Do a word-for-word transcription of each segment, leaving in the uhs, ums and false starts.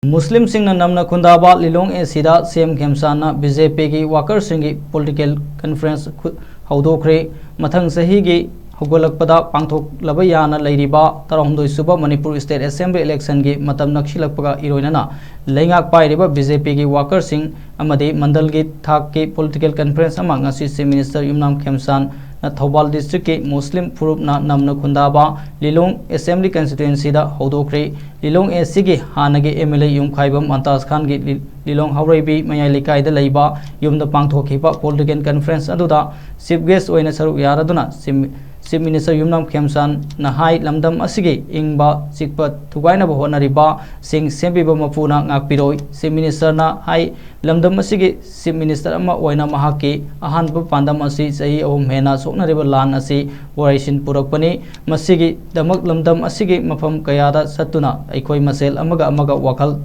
ꯃꯨꯁꯂꯤꯝꯁꯤꯡꯅ ꯅꯝꯅ ꯈꯨꯟꯗꯥꯕ ꯂꯤꯂꯣꯡ ꯑꯦ ꯁꯤꯗ ꯁꯤ ꯑꯦꯝ ꯈꯦꯝꯆꯥꯟꯅ ꯕꯤ ꯖꯦ ꯄꯤꯒꯤ ꯋꯥꯀꯔꯁꯤꯡꯒꯤ ꯄꯣꯂꯤꯇꯤꯀꯦꯜ ꯀꯟꯐꯔꯦꯟꯁ ꯈꯨ-, ꯍꯧꯗꯣꯛꯈ꯭ꯔꯦ꯫ ꯃꯊꯪ ꯆꯍꯤꯒꯤ ꯍꯧꯒꯠꯂꯛꯄꯗ ꯄꯥꯡꯊꯣꯛꯂꯕ ꯌꯥꯅ ꯂꯩꯔꯤꯕ ꯇꯔꯥꯍꯨꯝꯗꯣꯏ ꯁꯨꯕ ꯃꯅꯤꯄꯨꯔ ꯁ꯭ꯇꯦꯠ ꯑꯦꯁꯦꯝꯕ꯭ꯂꯤ ꯏꯂꯦꯛꯁꯟꯒꯤ ꯃꯇꯝ ꯅꯛꯁꯤꯜꯂꯛꯄꯒ ꯏꯔꯣꯏꯅꯅ ꯂꯩꯉꯥꯛ ꯄꯥꯏꯔꯤꯕ ꯕꯤ ꯖꯦ ꯄꯤꯒꯤ ꯋꯥꯀꯔꯁꯤꯡ ꯑꯃꯗꯤ ꯃꯟꯗꯜꯒꯤ ꯊꯥꯛꯀꯤ ꯄꯣꯂꯤꯇꯤꯀꯦꯜ ꯀꯟꯐꯔꯦꯟꯁ ꯑꯃ ꯉꯁꯤ ꯆꯤꯐ ꯃꯤꯅꯤꯁꯇꯔ ꯌꯨꯝꯅꯥꯝ ꯈꯦꯝꯆꯥꯟꯅ ꯊꯧꯕꯥꯜ ꯗꯤꯁꯇ꯭ꯔꯤꯛꯀꯤ ꯃꯨꯁꯂꯤꯝ ꯐꯨꯔꯨꯞꯅ ꯅꯝꯅ ꯈꯨꯟꯗꯥꯕ ꯂꯤꯂꯣꯡ ꯑꯦꯁꯦꯝꯕ꯭ꯂꯤ ꯀꯟꯁꯇꯤꯇ꯭ꯋꯦꯟꯁꯤꯗ ꯍꯧꯗꯣꯛꯈ꯭ꯔꯦ꯫ ꯂꯤꯂꯣꯡ ꯑꯦ ꯁꯤꯒꯤ ꯍꯥꯟꯅꯒꯤ ꯑꯦꯝ ꯑꯦꯜ ꯑꯦ ꯌꯨꯝꯈꯥꯏꯕꯝ ꯃꯟꯇꯥꯖ ꯈꯥꯟꯒꯤ ꯂꯤ-, ꯂꯤꯂꯣꯡ ꯍꯥꯎꯔꯩꯕꯤ ꯃꯌꯥꯏ ꯂꯩꯀꯥꯏꯗ ꯂꯩꯕ ꯌꯨꯝꯗ ꯄꯥꯡꯊꯣꯛꯈꯤꯕ ꯄꯣꯂꯤꯇꯤꯀꯦꯜ ꯀꯟꯐꯔꯦꯟꯁ ꯑꯗꯨꯗ ꯆꯤꯐ ꯒꯦꯁ ꯑꯣꯏꯅ ꯁꯔꯨꯛ ꯌꯥꯔꯗꯨꯅ ꯆꯤꯐ, ꯆꯤꯐ ꯃꯤꯅꯤꯁꯇꯔ ꯌꯨꯝꯅꯥꯝ ꯈꯦꯝꯆꯥꯟꯅ ꯍꯥꯏ, ꯂꯝꯗꯝ ꯑꯁꯤꯒꯤ ꯏꯪꯕ ꯆꯤꯛꯄ ꯊꯨꯒꯥꯏꯅꯕ ꯍꯣꯠꯅꯔꯤꯕꯁꯤꯡ ꯁꯦꯝꯕꯤꯕ ꯃꯄꯨꯅ ꯉꯥꯛꯄꯤꯔꯣꯏ꯫ ꯆꯤꯐ ꯃꯤꯅꯤꯁꯇꯔꯅ ꯍꯥꯏ, ꯂꯝꯗꯝ ꯑꯁꯤꯒꯤ ꯆꯤꯐ ꯃꯤꯅꯤꯁꯇꯔ ꯑꯃ ꯑꯣꯏꯅ ꯃꯍꯥꯛꯀꯤ ꯑꯍꯥꯟꯕ ꯄꯥꯟꯗꯝ ꯑꯁꯤ ꯆꯍꯤ ꯑꯍꯨꯝ ꯍꯦꯟꯅ ꯁꯣꯛꯅꯔꯤꯕ ꯂꯥꯟ ꯑꯁꯤ ꯋꯥꯔꯤꯁꯤꯟ ꯄꯨꯔꯛꯄꯅꯤ꯫ ꯃꯁꯤꯒꯤꯗꯃꯛ ꯂꯝꯗꯝ ꯑꯁꯤꯒꯤ ꯃꯐꯝ ꯀꯌꯥꯗ ꯆꯠꯇꯨꯅ ꯑꯩꯈꯣꯏ ꯃꯁꯦꯜ ꯑꯃꯒ ꯑꯃꯒ ꯋꯥꯈꯜ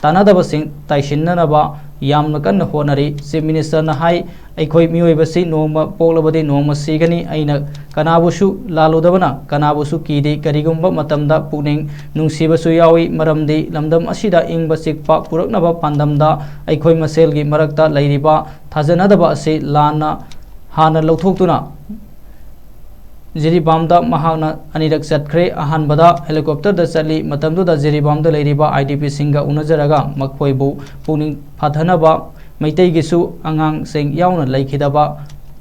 ꯇꯥꯟꯅꯗꯕꯁꯤꯡ ꯇꯥꯏꯁꯤꯟꯅꯅꯕ ꯌꯥꯝꯅ ꯀꯟꯅ ꯍꯣꯠꯅꯔꯤ꯫ ꯆꯤꯐ ꯃꯤꯅꯤꯁꯇꯔꯅ ꯍꯥꯏ, ꯑꯩꯈꯣꯏ ꯃꯤꯑꯣꯏꯕꯁꯤ ꯅꯣꯡꯃ ꯄꯣꯛꯂꯕꯗꯤ ꯅꯣꯡꯃ ꯁꯤꯒꯅꯤ꯫ ꯑꯩꯅ ꯀꯅꯥꯕꯨꯁꯨ ꯂꯥꯜꯂꯨꯗꯕꯅ ꯀꯅꯥꯕꯨꯁꯨ ꯀꯤꯗꯦ꯫ ꯀꯔꯤꯒꯨꯝꯕ ꯃꯇꯝꯗ ꯄꯨꯛꯅꯤꯡ ꯅꯨꯡꯁꯤꯕꯁꯨ ꯌꯥꯎꯏ, ꯃꯔꯝꯗꯤ ꯂꯝꯗꯝ ꯑꯁꯤꯗ ꯏꯪꯕ ꯆꯤꯛꯄ ꯄꯨꯔꯛꯅꯕ ꯄꯥꯟꯗꯝꯗ ꯑꯩꯈꯣꯏ ꯃꯁꯦꯜꯒꯤ ꯃꯔꯛꯇ ꯂꯩꯔꯤꯕ ꯊꯥꯖꯅꯗꯕ ꯑꯁꯤ ꯂꯥꯟꯅ ꯍꯥꯟꯅ ꯂꯧꯊꯣꯛꯇꯨꯅ ꯖꯤꯔꯤꯕꯥꯝꯗ ꯃꯍꯥꯛꯅ ꯑꯅꯤꯔꯛ ꯆꯠꯈ꯭ꯔꯦ꯫ ꯑꯍꯥꯟꯕꯗ ꯍꯦꯂꯤꯀꯣꯞꯇꯔꯗ ꯆꯠꯂꯤ꯫ ꯃꯇꯝꯗꯨꯗ ꯖꯤꯔꯤꯕꯥꯝꯗ ꯂꯩꯔꯤꯕ ꯑꯥꯏ ꯗꯤ ꯄꯤꯁꯤꯡꯒ ꯎꯅꯖꯔꯒ ꯃꯈꯣꯏꯕꯨ ꯄꯨꯛꯅꯤꯡ ꯐꯥꯊꯅꯕ ꯃꯩꯇꯩꯒꯤꯁꯨ ꯑꯉꯥꯡꯁꯤꯡ ꯌꯥꯎꯅ ꯂꯩꯈꯤꯗꯕ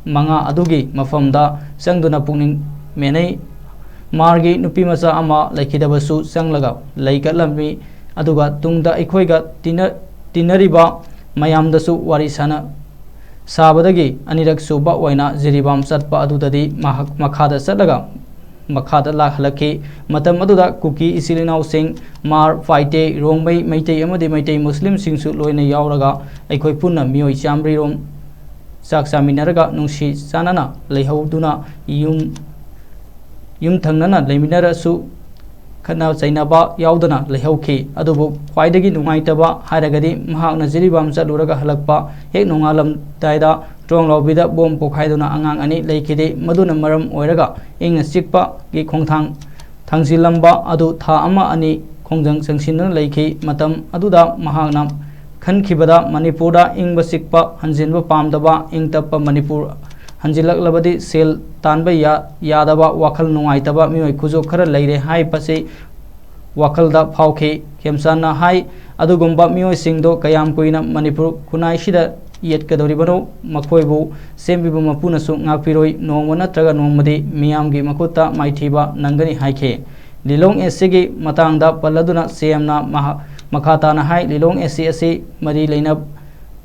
ꯃꯉꯥ ꯑꯗꯨꯒꯤ ꯃꯐꯝꯗ ꯆꯪꯗꯨꯅ ꯄꯨꯛꯅꯤꯡ ꯃꯦꯅꯩ꯫ ꯃꯥꯔꯒꯤ ꯅꯨꯄꯤꯃꯆꯥ ꯑꯃ ꯂꯩꯈꯤꯗꯕꯁꯨ ꯆꯪꯂꯒ ꯂꯩ ꯀꯠꯂꯝꯃꯤ꯫ ꯑꯗꯨꯒ ꯇꯨꯡꯗ ꯑꯩꯈꯣꯏꯒ ꯇꯤꯟꯅ-, ꯇꯤꯟꯅꯔꯤꯕ ꯃꯌꯥꯝꯗꯁꯨ ꯋꯥꯔꯤ ꯁꯥꯅ-, ꯁꯥꯕꯗꯒꯤ ꯑꯅꯤꯔꯛ ꯁꯨꯕ ꯑꯣꯏꯅ ꯖꯤꯔꯤꯕꯥꯝ ꯆꯠꯄ ꯑꯗꯨꯗꯗꯤ ꯃꯍꯥꯛ ꯃꯈꯥꯗ ꯆꯠꯂꯒ ꯃꯈꯥꯗ ꯂꯥꯛꯍꯜꯂꯛꯈꯤ꯫ ꯃꯇꯝ ꯑꯗꯨꯗ ꯀꯨꯀꯤ ꯏꯆꯤꯜ ꯏꯅꯥꯎꯁꯤꯡ, ꯃꯥꯔ, ꯐꯥꯏꯇꯦ, ꯔꯣꯡꯃꯩ, ꯃꯩꯇꯩ ꯑꯃꯗꯤ ꯃꯩꯇꯩ ꯃꯨꯁꯂꯤꯝꯁꯤꯡꯁꯨ ꯂꯣꯏꯅ ꯌꯥꯎꯔꯒ ꯑꯩꯈꯣꯏ ꯄꯨꯟꯅ ꯃꯤꯑꯣꯏ ꯆꯥꯃꯔꯤꯔꯣꯝ ꯆꯥꯛ ꯆꯥꯃꯤꯟꯅꯔꯒ ꯅꯨꯡꯁꯤ ꯆꯥꯟꯅꯅ ꯂꯩꯍꯧꯗꯨꯅ ꯌꯨꯝ, ꯌꯨꯝ ꯊꯪꯅꯅ ꯂꯩꯃꯤꯟꯅꯔꯁꯨ ꯈꯠꯅ ꯆꯩꯅꯕ ꯌꯥꯎꯗꯅ ꯂꯩꯍꯧꯈꯤ꯫ ꯑꯗꯨꯕꯨ ꯈ꯭ꯋꯥꯏꯗꯒꯤ ꯅꯨꯡꯉꯥꯏꯇꯕ ꯍꯥꯏꯔꯒꯗꯤ ꯃꯍꯥꯛꯅ ꯖꯤꯔꯤꯕꯥꯝ ꯆꯠꯂꯨꯔꯒ ꯍꯜꯂꯛꯄ ꯍꯦꯛ ꯅꯣꯡꯉꯥꯜꯂꯝꯗꯥꯏꯗ ꯇ꯭ꯔꯣꯡ ꯂꯥꯎꯕꯤꯗ ꯕꯣꯝ ꯄꯣꯈꯥꯏꯗꯨꯅ ꯑꯉꯥꯡ ꯑꯅꯤ ꯂꯩꯈꯤꯗꯦ꯫ ꯃꯗꯨꯅ ꯃꯔꯝ ꯑꯣꯏꯔꯒ ꯏꯪꯅ ꯆꯤꯛꯄꯒꯤ ꯈꯣꯡꯊꯥꯡ ꯊꯥꯡꯖꯤꯜꯂꯝꯕ ꯑꯗꯨ ꯊꯥ ꯑꯃ ꯑꯅꯤ ꯈꯣꯡꯖꯪ ꯆꯪꯁꯤꯟꯗꯨꯅ ꯂꯩꯈꯤ꯫ ꯃꯇꯝ ꯑꯗꯨꯗ ꯃꯍꯥꯛꯅ ꯈꯟꯈꯤꯕꯗ ꯃꯅꯤꯄꯨꯔꯗ ꯏꯪꯕ ꯆꯤꯛꯄ ꯍꯟꯖꯤꯟꯕ ꯄꯥꯝꯗꯕ, ꯏꯪ ꯇꯞꯄ ꯃꯅꯤꯄꯨꯔ ꯍꯟꯖꯤꯜꯂꯛꯂꯕꯗꯤ ꯁꯦꯜ ꯇꯥꯟꯕ ꯌꯥ-, ꯌꯥꯗꯕ, ꯋꯥꯈꯜ ꯅꯨꯡꯉꯥꯏꯇꯕ ꯃꯤꯑꯣꯏ ꯈꯨꯖꯣꯞ ꯈꯔ ꯂꯩꯔꯦ ꯍꯥꯏꯕꯁꯤ ꯋꯥꯈꯜꯗ ꯐꯥꯎꯈꯤ꯫ ꯈꯦꯝꯆꯥꯟꯅ ꯍꯥꯏ, ꯑꯗꯨꯒꯨꯝꯕ ꯃꯤꯑꯣꯏꯁꯤꯡꯗꯣ ꯀꯌꯥꯝ ꯀꯨꯏꯅ ꯃꯅꯤꯄꯨꯔ ꯈꯨꯟꯅꯥꯏꯁꯤꯗ ꯌꯦꯠꯀꯗꯧꯔꯤꯕꯅꯣ? ꯃꯈꯣꯏꯕꯨ ꯁꯦꯝꯕꯤꯕ ꯃꯄꯨꯅꯁꯨ ꯉꯥꯛꯄꯤꯔꯣꯏ꯫ ꯅꯣꯡꯃ ꯅꯠꯇ꯭ꯔꯒ ꯅꯣꯡꯃꯗꯤ ꯃꯤꯌꯥꯝꯒꯤ ꯃꯈꯨꯠꯇ ꯃꯥꯏꯊꯤꯕ ꯅꯪꯒꯅꯤ ꯍꯥꯏꯈꯤ꯫ ꯂꯤꯂꯣꯡ ꯑꯦꯁ ꯁꯤꯒꯤ ꯃꯇꯥꯡꯗ ꯄꯜꯂꯗꯨꯅ ꯁꯤ ꯑꯦꯝꯅ ꯃꯍꯥ-, ꯃꯈꯥ ꯇꯥꯅ ꯍꯥꯏ, ꯂꯤꯂꯣꯡ ꯑꯦꯁ ꯁꯤ ꯑꯁꯤ ꯃꯔꯤ ꯂꯩꯅ-,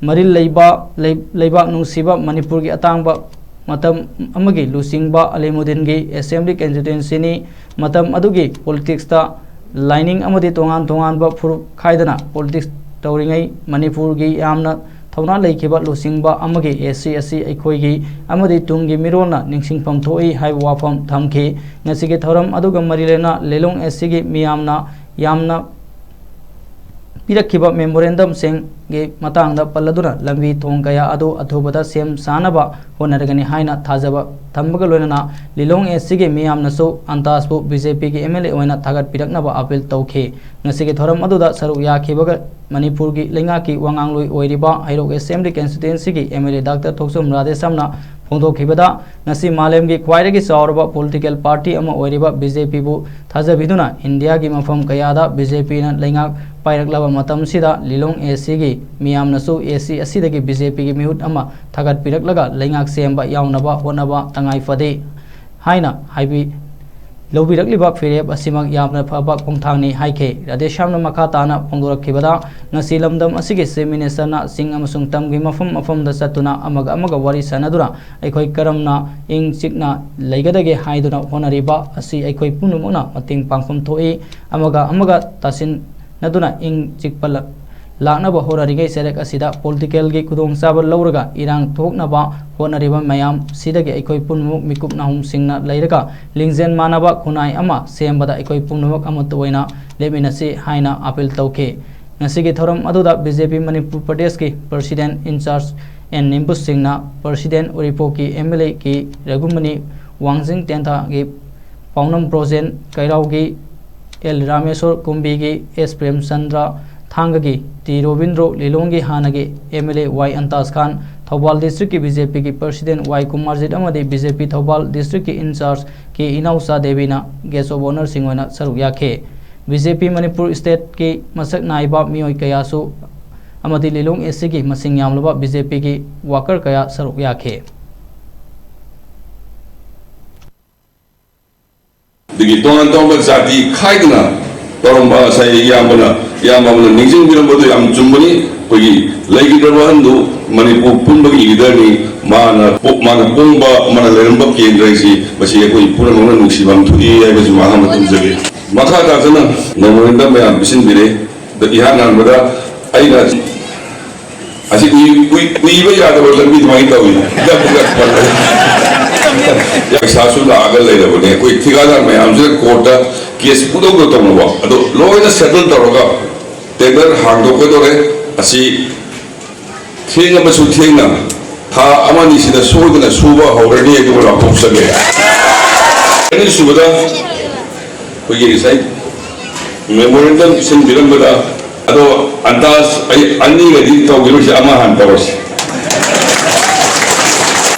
ꯃꯔꯤ ꯂꯩꯕ, ꯂꯩ-, ꯂꯩꯕꯥꯛ ꯅꯨꯡꯁꯤꯕ ꯃꯅꯤꯄꯨꯔꯒꯤ ꯑꯇꯥꯡꯕ ꯃꯇꯝ ꯑꯃꯒꯤ ꯂꯨꯆꯤꯡꯕ ꯑꯂꯤꯃꯨꯗꯤꯟꯒꯤ ꯑꯦꯁꯦꯝꯕ꯭ꯂꯤ ꯀꯟꯁꯇꯤꯇ꯭ꯋꯦꯟꯁꯤꯅꯤ꯫ ꯃꯇꯝ ꯑꯗꯨꯒꯤ ꯄꯣꯂꯤꯇꯤꯛꯁꯇ ꯂꯥꯏꯅꯤꯡ ꯑꯃꯗꯤ ꯇꯣꯉꯥꯟ ꯇꯣꯉꯥꯟꯕ ꯐꯨꯔꯨꯞ ꯈꯥꯏꯗꯅ ꯄꯣꯂꯤꯇꯤꯛꯁ ꯇꯧꯔꯤꯉꯩ ꯃꯅꯤꯄꯨꯔꯒꯤ ꯌꯥꯝꯅ ꯊꯧꯅꯥ ꯂꯩꯈꯤꯕ ꯂꯨꯆꯤꯡꯕ ꯑꯃꯒꯤ ꯑꯦꯁ ꯁꯤ ꯑꯁꯤ ꯑꯩꯈꯣꯏꯒꯤ ꯑꯃꯗꯤ ꯇꯨꯡꯒꯤ ꯃꯤꯔꯣꯜꯅ ꯅꯤꯡꯁꯤꯡꯐꯝ ꯊꯣꯛꯏ ꯍꯥꯏꯕ ꯋꯥꯐꯝ ꯊꯝꯈꯤ꯫ ꯉꯁꯤꯒꯤ ꯊꯧꯔꯝ ꯑꯗꯨꯒ ꯃꯔꯤ ꯂꯩꯅꯅ ꯂꯤꯂꯣꯡ ꯑꯦꯁ ꯁꯤꯒꯤ ꯃꯤꯌꯥꯝꯅ ꯌꯥꯝꯅ ꯄꯤꯔꯛꯈꯤꯕ ꯃꯦꯃꯣꯔꯦꯟꯗꯝꯁꯤꯡꯒꯤ ꯃꯇꯥꯡꯗ ꯄꯜꯂꯗꯨꯅ ꯂꯝꯕꯤ ꯊꯣꯡ ꯀꯌꯥ ꯑꯗꯨ ꯑꯊꯨꯕꯗ ꯁꯦꯝ ꯁꯥꯅꯕ ꯍꯣꯠꯅꯔꯒꯅꯤ ꯍꯥꯏꯅ ꯊꯥꯖꯕ ꯊꯝꯕꯒ ꯂꯣꯏꯅꯅ ꯂꯤꯂꯣꯡ ꯑꯦꯁ ꯁꯤꯒꯤ ꯃꯤꯌꯥꯝꯅꯁꯨ ꯑꯟꯇꯥꯁꯄꯨ ꯕꯤ ꯖꯦ ꯄꯤꯒꯤ ꯑꯦꯝ ꯑꯦꯜ ꯑꯦ ꯑꯣꯏꯅ ꯊꯥꯒꯠꯄꯤꯔꯛꯅꯕ ꯑꯄꯤꯜ ꯇꯧꯈꯤ꯫ ꯉꯁꯤꯒꯤ ꯊꯧꯔꯝ ꯑꯗꯨꯗ ꯁꯔꯨꯛ ꯌꯥꯈꯤꯕꯒ ꯃꯅꯤꯄꯨꯔꯒꯤ ꯂꯩꯉꯥꯛꯀꯤ ꯋꯥꯉꯥꯡꯂꯣꯏ ꯑꯣꯏꯔꯤꯕ ꯍꯩꯔꯣꯛ ꯑꯦꯁꯦꯝꯕ꯭ꯂꯤ ꯀꯟꯁꯇꯤꯇ꯭ꯋꯦꯟꯁꯤꯒꯤ M L A doctor Thokchom ꯔꯥꯙꯦꯁ꯭ꯌꯥꯝꯅ ꯐꯣꯡꯗꯣꯛꯈꯤꯕꯗ, ꯉꯁꯤ ꯃꯥꯂꯦꯝꯒꯤ ꯈ꯭ꯋꯥꯏꯗꯒꯤ ꯆꯥꯎꯔꯕ ꯄꯣꯂꯤꯇꯤꯀꯦꯜ ꯄꯥꯔꯇꯤ ꯑꯃ ꯑꯣꯏꯔꯤꯕ ꯕꯤ ꯖꯦ ꯄꯤꯕꯨ ꯊꯥꯖꯕꯤꯗꯨꯅ ꯏꯟꯗꯤꯌꯥꯒꯤ ꯃꯐꯝ ꯀꯌꯥꯗ ꯕꯤ ꯖꯦ ꯄꯤꯅ ꯂꯩꯉꯥꯛ ꯄꯥꯏꯔꯛꯂꯕ ꯃꯇꯝꯁꯤꯗ ꯂꯤꯂꯣꯡ ꯑꯦ ꯁꯤꯒꯤ ꯃꯤꯌꯥꯝꯅꯁꯨ ꯑꯦ ꯁꯤ ꯑꯁꯤꯗꯒꯤ ꯕꯤ ꯖꯦ ꯄꯤꯒꯤ ꯃꯤꯍꯨꯠ ꯑꯃ ꯊꯥꯒꯠꯄꯤꯔꯛꯂꯒ ꯂꯩꯉꯥꯛ ꯁꯦꯝꯕ ꯌꯥꯎꯅꯕ ꯍꯣꯠꯅꯕ ꯇꯉꯥꯏ ꯐꯗꯦ ꯍꯥꯏꯅ ꯍꯥꯏꯕꯤ-, ꯂꯧꯕꯤꯔꯛꯂꯤꯕ ꯐꯤꯔꯦꯞ ꯑꯁꯤꯃꯛ ꯌꯥꯝꯅ ꯐꯕ ꯈꯣꯡꯊꯥꯡꯅꯤ ꯍꯥꯏꯈꯤ꯫ ꯔꯥꯙꯦꯁ꯭ꯌꯥꯝꯅ ꯃꯈꯥ ꯇꯥꯅ ꯐꯣꯡꯗꯣꯔꯛꯈꯤꯕꯗ, ꯉꯁꯤ ꯂꯝꯗꯝ ꯑꯁꯤꯒꯤ ꯆꯤꯐ ꯃꯤꯅꯤꯁꯇꯔꯅ ꯆꯤꯡ ꯑꯃꯁꯨꯡ ꯇꯝꯒꯤ ꯃꯐꯝ ꯃꯐꯝꯗ ꯆꯠꯇꯨꯅ ꯑꯃꯒ ꯑꯃꯒ ꯋꯥꯔꯤ ꯁꯥꯟꯅꯗꯨꯅ ꯑꯩꯈꯣꯏ ꯀꯔꯝꯅ ꯏꯪ ꯆꯤꯛꯅ ꯂꯩꯒꯗꯒꯦ ꯍꯥꯏꯗꯨꯅ ꯍꯣꯠꯅꯔꯤꯕ ꯑꯁꯤ ꯑꯩꯈꯣꯏ ꯄꯨꯝꯅꯃꯛꯅ ꯃꯇꯦꯡ ꯄꯥꯡꯐꯝ ꯊꯣꯛꯏ꯫ ꯑꯃꯒ ꯑꯃꯒ ꯇꯥꯁꯤꯟꯅꯗꯨꯅ ꯏꯪ ꯆꯤꯛꯄ ꯂ-, ꯂꯥꯛꯅꯕ ꯍꯣꯠꯅꯔꯤꯉꯩ ꯆꯩꯔꯛ ꯑꯁꯤꯗ ꯄꯣꯂꯤꯇꯤꯀꯦꯜꯒꯤ ꯈꯨꯗꯣꯡꯆꯥꯕ ꯂꯧꯔꯒ ꯏꯔꯥꯡ ꯊꯣꯛꯅꯕ ꯍꯣꯠꯅꯔꯤꯕ ꯃꯌꯥꯝ ꯁꯤꯗꯒꯤ ꯑꯩꯈꯣꯏ ꯄꯨꯝꯅꯃꯛ ꯃꯤꯀꯨꯞ ꯅꯥꯍꯨꯝꯁꯤꯡꯅ ꯂꯩꯔꯒ ꯂꯤꯡꯖꯦꯜ ꯃꯥꯟꯅꯕ ꯈꯨꯟꯅꯥꯏ ꯑꯃ ꯁꯦꯝꯕꯗ ꯑꯩꯈꯣꯏ ꯄꯨꯝꯅꯃꯛ ꯑꯃꯠꯇ ꯑꯣꯏꯅ ꯂꯦꯞꯃꯤꯟꯅꯁꯤ ꯍꯥꯏꯅ ꯑꯄꯤꯜ ꯇꯧꯈꯤ꯫ ꯉꯁꯤꯒꯤ ꯊꯧꯔꯝ ꯑꯗꯨꯗ ꯕꯤ ꯖꯦ ꯄꯤ ꯃꯅꯤꯄꯨꯔ ꯄ꯭ꯔꯗꯦꯁꯀꯤ ꯄ꯭ꯔꯁꯤꯗꯦꯟ ꯏꯟꯆꯥꯔꯖ ꯑꯦꯟ ꯅꯤꯝꯕꯨꯁ ꯁꯤꯡꯅ, ꯄ꯭ꯔꯁꯤꯗꯦꯟ ꯎꯔꯤꯄꯣꯛꯀꯤ ꯑꯦꯝ ꯑꯦꯜ ꯑꯦ ꯀꯦ ꯔꯘꯨꯃꯅꯤ, ꯋꯥꯡꯖꯤꯡ ꯇꯦꯟꯊꯥꯒꯤ ꯄꯥꯎꯅꯝ ꯄ꯭ꯔꯣꯖꯦꯟ, ꯀꯩꯔꯥꯎꯒꯤ ꯑꯦꯜ ꯔꯥꯃꯦꯁꯣꯔ ꯀꯨꯝꯕꯤꯒꯤ, ꯑꯦꯁ ꯄ꯭ꯔꯦꯝꯆꯟꯗ꯭ꯔ ꯊꯥꯡꯒꯒꯤ, ꯇꯤ ꯔꯣꯕꯤꯟꯗ꯭ꯔꯣ ꯂꯤꯂꯣꯡꯒꯤ ꯍꯥꯟꯅꯒꯤ M L A Y Antas Khan, Thoubal ꯗꯤꯁꯇ꯭ꯔꯤꯛꯀꯤ ꯕꯤ ꯖꯦ ꯄꯤꯒꯤ ꯄ꯭ꯔꯁꯤꯗꯦꯟ ꯋꯥꯏ ꯀꯨꯃꯥꯔꯖꯤꯠ ꯑꯃꯗꯤ ꯕꯤ ꯖꯦ ꯄꯤ ꯊꯧꯕꯥꯜ ꯗꯤꯁꯇ꯭ꯔꯤꯛꯀꯤ ꯏꯟꯆꯥꯔꯖ ꯀꯦ ꯏꯅꯥꯎꯆꯥ ꯗꯦꯕꯤꯅ ꯒꯦꯁ ꯑꯣꯐ ꯑꯣꯅꯔꯁꯤꯡ ꯑꯣꯏꯅ ꯁꯔꯨꯛ ꯌꯥꯈꯤ꯫ ꯕꯤ ꯖꯦ ꯄꯤ ꯃꯅꯤꯄꯨꯔ ꯁ꯭ꯇꯦꯠꯀꯤ ꯃꯁꯛ ꯅꯥꯏꯕ ꯃꯤꯑꯣꯏ ꯀꯌꯥꯁꯨ ꯑꯃꯗꯤ ꯂꯤꯂꯣꯡ ꯑꯦꯁ ꯁꯤꯒꯤ ꯃꯁꯤꯡ ꯌꯥꯝꯂꯕ ꯕꯤ ꯖꯦ ꯄꯤꯒꯤ ꯋꯥꯀꯔ ꯀꯌꯥ ꯁꯔꯨꯛ ꯌꯥꯈꯤ꯫ ꯑꯗꯒꯤ ꯇꯣꯉꯥꯟ ꯇꯣꯉꯥꯟꯕ ꯖꯥꯇꯤ ꯈꯥꯏꯗꯅ ꯇꯧꯔꯝꯕ ꯉꯁꯥꯏ ꯏꯌꯥꯝꯕꯅ, ꯏꯌꯥꯝꯕ ꯑꯃꯅ ꯅꯤꯡꯁꯤꯡꯕꯤꯔꯝꯕꯗꯨ ꯌꯥꯝ ꯆꯨꯝꯕꯅꯤ꯫ ꯑꯩꯈꯣꯏꯒꯤ ꯂꯩꯈꯤꯗ꯭ꯔꯕ ꯑꯍꯟꯗꯨ ꯃꯅꯤꯄꯨꯔ ꯄꯨꯝꯕꯒꯤ ꯂꯤꯗꯔꯅꯤ꯫ ꯃꯥꯅ ꯄꯣ-, ꯃꯥꯅ ꯄꯣꯡꯕ, ꯃꯥꯅ ꯂꯩꯔꯝꯕ ꯀꯦꯟꯗ꯭ꯔ ꯍꯥꯏꯁꯤ ꯃꯁꯤ ꯑꯩꯈꯣꯏ ꯄꯨꯝꯅꯃꯛꯅ ꯅꯨꯡꯁꯤꯕ ꯑꯃ ꯊꯣꯛꯏ ꯍꯥꯏꯕꯁꯤ ꯃꯥ ꯑꯃ ꯊꯝꯖꯒꯦ꯫ ꯃꯈꯥ ꯇꯥꯗꯅ memorandum ꯃꯌꯥꯝ ꯄꯤꯁꯤꯟꯕꯤꯔꯦ꯫ ꯑꯗ ꯏꯍꯥꯟ ꯍꯥꯟꯕꯗ ꯑꯩꯅ ꯑꯁꯤ ꯎꯏ-, ꯎꯏ-, ꯎꯏꯕ ꯌꯥꯗꯕ ꯂꯝꯕꯤ ꯑꯗꯨꯃꯥꯏꯅ ꯇꯧꯏ꯫ ꯄꯩꯁꯥꯁꯨ ꯂꯥꯛꯑꯒ ꯂꯩꯔꯕꯅꯦ꯫ ꯑꯩꯈꯣꯏ ꯊꯤꯀꯥꯗꯥꯔ ꯃꯌꯥꯝꯁꯤꯅ ꯀꯣꯔꯠꯇ ꯀꯦꯁ ꯄꯨꯇꯧꯗ ꯇꯧꯅꯕ ꯑꯗꯣ ꯂꯣꯏꯅ ꯁꯦꯇꯜ ꯇꯧꯔꯒ ꯇꯦꯟꯗꯔ ꯍꯥꯡꯗꯣꯛꯀꯗꯧꯔꯦ꯫ ꯑꯁꯤ ꯊꯦꯡꯉꯕꯁꯨ ꯊꯦꯡꯅ ꯊꯥ ꯑꯃ ꯑꯅꯤꯁꯤꯗ ꯁꯣꯏꯗꯅ ꯁꯨꯕ ꯍꯧꯔꯅꯤ ꯍꯥꯏꯗꯨ ꯂꯥꯎꯊꯣꯛꯆꯒꯦ꯫ ꯑꯅꯤꯁꯨꯕꯗ ꯑꯩꯈꯣꯏꯒꯤ ꯉꯁꯥꯏ memorandum ꯄꯤꯁꯤꯟꯕꯤꯔꯝꯕꯗ, ꯑꯗꯣ ꯑꯟꯗꯥꯖ ꯑꯩ ꯑꯅꯤꯒꯗꯤ ꯇꯧꯈꯤꯔꯣꯏꯁꯦ, ꯑꯃ ꯍꯥꯟꯅ ꯇꯧꯔꯁꯤ꯫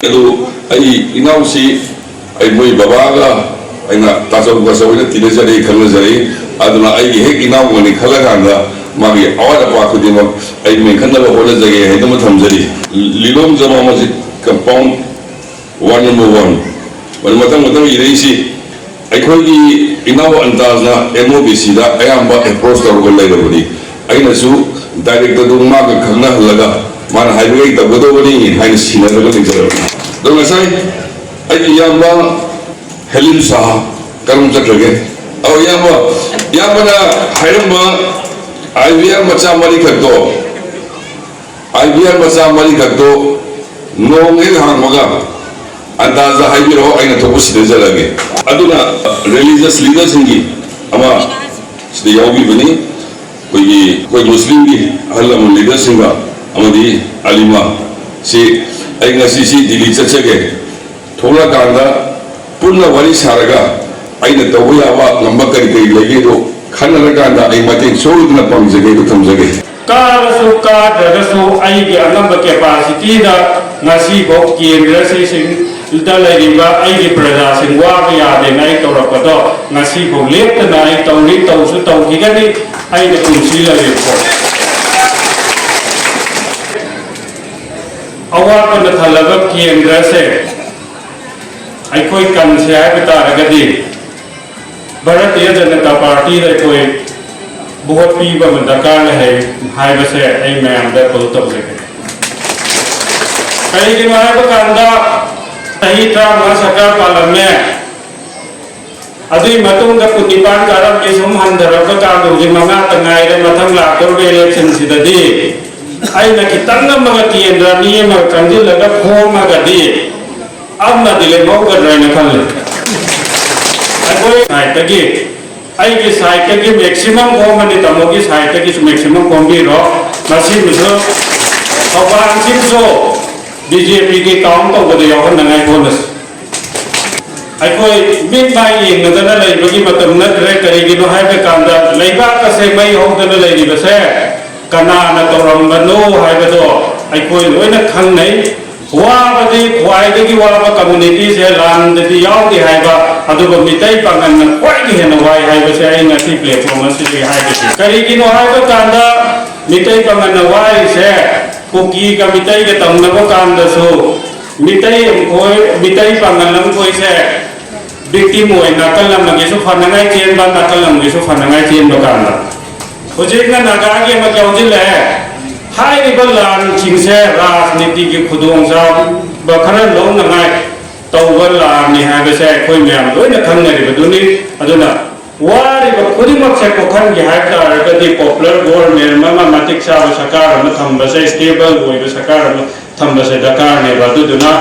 ꯑꯗꯨ ꯑꯩ ꯏꯅꯥꯎꯁꯤ ꯑꯩ ꯃꯣꯏ ꯕꯕꯥꯒ ꯑꯩꯅ ꯇꯥꯆꯧ ꯇꯥꯆꯧ ꯑꯣꯏꯅ ꯇꯤꯟꯅꯖꯔꯛꯏ, ꯈꯪꯅꯖꯔꯛꯏ꯫ ꯑꯗꯨꯅ ꯑꯩꯒꯤ ꯍꯦꯛ ꯏꯅꯥꯎꯒꯅꯤ ꯈꯜꯂꯀꯥꯟꯗ ꯃꯥꯒꯤ ꯑꯋꯥꯠ ꯑꯄꯥ ꯈꯨꯗꯤꯡꯃꯛ ꯑꯩ ꯃꯦꯟꯈꯠꯅꯕ ꯍꯣꯠꯅꯖꯒꯦ ꯍꯥꯏꯗꯨꯃ ꯊꯝꯖꯔꯤ꯫ ꯂꯤꯂꯣꯡ ꯖꯃꯥ masjid compound ward number one꯫ ꯑꯗꯨ ꯃꯊꯪ ꯃꯊꯪ ꯏꯔꯛꯏꯁꯤ ꯑꯩꯈꯣꯏꯒꯤ ꯏꯅꯥꯎ ꯑꯟꯇꯥꯖꯅ M O B Cꯗ ꯑꯌꯥꯝꯕ approach ꯇꯧꯔꯒ ꯂꯩꯔꯕꯅꯤ꯫ ꯑꯩꯅꯁꯨ directorꯗꯨ ꯃꯥꯒ ꯈꯪꯅꯍꯜꯂꯒ ꯃꯥꯅ ꯍꯥꯏꯕꯈꯩ ꯇꯧꯒꯗꯧꯕꯅꯤ ꯍꯥꯏꯅ ꯁꯤꯟꯅꯔꯒ ꯂꯩꯖꯔꯕꯅꯤ꯫ ꯑꯗꯣ ꯉꯁꯥꯏ ꯑꯩꯒꯤ ꯏꯌꯥꯝꯕ ꯍꯦꯂꯤꯝ ꯁꯥꯍ ꯀꯔꯝ ꯆꯠꯈ꯭ꯔꯒꯦ? ꯑꯧ ꯏꯌꯥꯝꯕ, ꯏꯌꯥꯝꯕꯅ ꯍꯥꯏꯔꯝꯕ I V R ꯃꯆꯥ ꯃꯔꯤꯈꯛꯇꯣ, I V R ꯃꯆꯥ ꯃꯔꯤꯈꯛꯇꯣ ꯅꯣꯡ ꯍꯦꯛ ꯍꯥꯡꯕꯒ ꯑꯟꯗꯥꯖꯇ ꯍꯥꯏꯕꯤꯔꯛꯑꯣ, ꯑꯩꯅ ꯊꯣꯛꯄ ꯁꯤꯟꯅꯖꯔꯛꯑꯒꯦ꯫ ꯑꯗꯨꯅ religious leaderꯁꯤꯡꯒꯤ ꯑꯃ ꯁꯤꯗ ꯌꯥꯎꯕꯤꯕꯅꯤ꯫ ꯑꯩꯈꯣꯏꯒꯤ, ꯑꯩꯈꯣꯏ ꯃꯨꯁꯂꯤꯝꯒꯤ ꯑꯍꯜ ꯂꯃꯟ leaderꯁꯤꯡꯒ ꯑꯃꯗꯤ ꯑꯂꯤꯃꯥ ꯁꯤ ꯑꯩ ꯉꯁꯤ ꯁꯤ ꯗꯤꯜꯂꯤ ꯆꯠꯆꯒꯦ꯫ ꯊꯣꯛꯂꯛꯀꯥꯟꯗ ꯄꯨꯟꯅ ꯋꯥꯔꯤ ꯁꯥꯔꯒ ꯑꯩꯅ ꯇꯧꯕ ꯌꯥꯕ ꯉꯝꯕ ꯀꯔꯤ ꯀꯔꯤ ꯂꯩꯒꯦꯗꯣ ꯈꯟꯅꯔꯀꯥꯟꯗ ꯑꯩ ꯃꯇꯦꯡ ꯁꯣꯏꯗꯅ ꯄꯥꯡꯖꯒꯦ, ꯑꯗꯨ ꯊꯝꯖꯒꯦ꯫ ꯀꯥꯔꯁꯨ ꯀꯥꯗ꯭ꯔꯒꯁꯨ ꯑꯩꯒꯤ ꯑꯉꯝꯕ capacityꯗ ꯉꯁꯤꯐꯥꯎ ꯀꯦꯟꯗ꯭ꯔꯁꯤꯡꯗ ꯂꯩꯔꯤꯕ ꯑꯩꯒꯤ ꯄ꯭ꯔꯖꯥꯁꯤꯡ ꯋꯥꯕ ꯌꯥꯗꯦꯅ ꯑꯩ ꯇꯧꯔꯛꯄꯗꯣ ꯉꯁꯤꯐꯥꯎ ꯂꯦꯞꯇꯅ ꯑꯩ ꯇꯧꯔꯤ, ꯇꯧꯁꯨ ꯇꯧꯈꯤꯒꯅꯤ꯫ ꯑꯩꯅ ꯄꯨꯟꯁꯤ ꯂꯩꯔꯤꯕꯐꯥꯎ ꯑꯋꯥꯠꯄꯅ ꯊꯜꯂꯕ ꯀꯦꯟꯗ꯭ꯔꯁꯦ ꯑꯩꯈꯣꯏ ꯀꯟꯁꯦ ꯍꯥꯏꯕ ꯇꯥꯔꯒꯗꯤ ꯚꯥꯔꯇꯤꯌ ꯖꯅꯇꯥ ꯄꯥꯔꯇꯤꯗ ꯑꯩꯈꯣꯏ ꯚꯣꯠ ꯄꯤꯕ ꯑꯃ ꯗꯔꯀꯥꯔ ꯂꯩ ꯍꯥꯏ-, ꯍꯥꯏꯕꯁꯦ ꯑꯩ ꯃꯌꯥꯝꯗ ꯑꯦꯄꯤꯜ ꯇꯧꯖꯒꯦ꯫ ꯀꯔꯤꯒꯤꯅꯣ ꯍꯥꯏꯕ ꯀꯥꯟꯗ ꯆꯍꯤ ꯇꯔꯥꯃꯉꯥ ꯁꯔꯀꯥꯔ ꯄꯥꯜꯂꯝꯃꯦ, ꯑꯗꯨꯒꯤ ꯃꯇꯨꯡꯗ ꯀꯨꯟꯅꯤꯄꯥꯟ ꯀꯥꯔꯝꯃꯤ, ꯁꯨꯝ ꯍꯟꯊꯔꯛꯄ ꯀꯥꯟꯗ ꯍꯧꯖꯤꯛ ꯃꯉꯥꯇ ꯉꯥꯏꯔꯦ, ꯃꯊꯪ ꯂꯥꯛꯇꯧꯔꯤꯕ electionꯁꯤꯗꯗꯤ ꯑꯩꯅ ꯈꯤꯇꯪ ꯑꯃꯒ ꯀꯦꯟꯗ꯭ꯔ ꯃꯤ ꯑꯃꯒ ꯆꯪꯁꯤꯜꯂꯒ ꯈꯣꯝꯃꯒꯗꯤ ꯑꯃꯗꯤ ꯂꯦꯝꯍꯧꯒꯗ꯭ꯔꯥ ꯍꯥꯏꯅ ꯈꯜꯂꯤ꯫ ꯑꯩꯈꯣꯏ sideꯇꯒꯤ, ꯑꯩꯒꯤ sideꯇꯒꯤ maximum ꯈꯣꯝꯃꯅꯤ, ꯇꯥꯃꯣꯒꯤ sideꯇꯒꯤꯁꯨ maximum ꯈꯣꯝꯕꯤꯔꯣ꯫ ꯃꯁꯤꯃꯁꯨ, ꯊꯧꯕꯥꯜꯁꯤꯃꯁꯨ BJPꯒꯤ count ꯇꯧꯕꯗ ꯌꯥꯎꯍꯟꯅꯉꯥꯏ ꯍꯣꯠꯅꯁꯤ꯫ ꯑꯩꯈꯣꯏ ꯃꯤꯠ ꯃꯥꯏ ꯌꯦꯡꯅꯗꯅ ꯂꯩꯕꯒꯤ ꯃꯇꯝ ꯅꯠꯇ꯭ꯔꯦ꯫ ꯀꯔꯤꯒꯤꯅꯣ ꯍꯥꯏꯕ ꯀꯥꯟꯗ ꯂꯩꯕꯥꯛ ꯑꯁꯦ ꯃꯩ ꯍꯧꯗꯅ ꯂꯩꯔꯤꯕꯁꯦ ꯀꯅꯥꯅ ꯇꯧꯔꯝꯕꯅꯣ ꯍꯥꯏꯕꯗꯣ ꯑꯩꯈꯣꯏ ꯂꯣꯏꯅ ꯈꯪꯅꯩ꯫ ꯋꯥꯕꯗꯤ ꯈ꯭ꯋꯥꯏꯗꯒꯤ ꯋꯥꯕ communityꯁꯦ ꯂꯥꯟꯗꯗꯤ ꯌꯥꯎꯗꯦ ꯍꯥꯏꯕ, ꯑꯗꯨꯒ ꯃꯤꯇꯩ ꯄꯥꯉꯜꯅ ꯈ꯭ꯋꯥꯏꯗꯒꯤ ꯍꯦꯟꯅ ꯋꯥꯏ ꯍꯥꯏꯕꯁꯦ ꯑꯩ ꯉꯁꯤ platform ꯑꯁꯤꯗꯒꯤ ꯍꯥꯏꯖꯒꯦ꯫ ꯀꯔꯤꯒꯤꯅꯣ ꯍꯥꯏꯕ ꯀꯥꯟꯗ ꯃꯤꯇꯩ ꯄꯥꯉꯜꯅ ꯋꯥꯔꯤꯁꯦ ꯀꯨꯀꯤꯒ ꯃꯤꯇꯩꯒ ꯇꯧꯅꯕ ꯀꯥꯟꯗꯁꯨ ꯃꯤꯇꯩ ꯑꯃꯈꯣꯏ, ꯃꯤꯇꯩ ꯄꯥꯉꯜ ꯑꯃꯈꯣꯏꯁꯦ victim ꯑꯣꯏ ꯅꯥꯀꯜ ꯑꯃꯒꯤꯁꯨ ꯐꯅꯉꯥꯏ ꯆꯦꯟꯕ, ꯅꯥꯀꯜ ꯑꯃꯒꯤꯁꯨ ꯐꯅꯉꯥꯏ ꯆꯦꯟꯕ ꯀꯥꯟꯗ ꯍꯧꯖꯤꯛꯅ ꯅꯥꯒꯥꯒꯤ ꯑꯃ ꯌꯥꯎꯁꯤꯜꯂꯛꯑꯦ꯫ ꯍꯥꯏꯔꯤꯕ ꯂꯥꯟꯁꯤꯡꯁꯦ ꯔꯥꯖꯅꯤꯇꯤꯒꯤ ꯈꯨꯗꯣꯡꯆꯥꯕ ꯈꯔ ꯂꯧꯅꯉꯥꯏ ꯇꯧꯕ ꯂꯥꯟꯅꯤ ꯍꯥꯏꯕꯁꯦ ꯑꯩꯈꯣꯏ ꯃꯌꯥꯝ ꯂꯣꯏꯅ ꯈꯪꯅꯔꯤꯕꯗꯨꯅꯤ꯫ ꯑꯗꯨꯅ ꯋꯥꯔꯤꯕ ꯈꯨꯗꯤꯡꯃꯛꯁꯦ ꯀꯣꯛꯍꯟꯒꯦ ꯍꯥꯏꯕ ꯇꯥꯔꯒꯗꯤ popular government ꯑꯃ, ꯃꯇꯤꯛ ꯆꯥꯕ ꯁꯔꯀꯥꯔ ꯑꯃ ꯊꯝꯕꯁꯦ, stable ꯑꯣꯏꯕ ꯁꯔꯀꯥꯔ ꯑꯃ ꯊꯝꯕꯁꯦ ꯗꯔꯀꯥꯔꯅꯦꯕ꯫ ꯑꯗꯨꯗꯨꯅ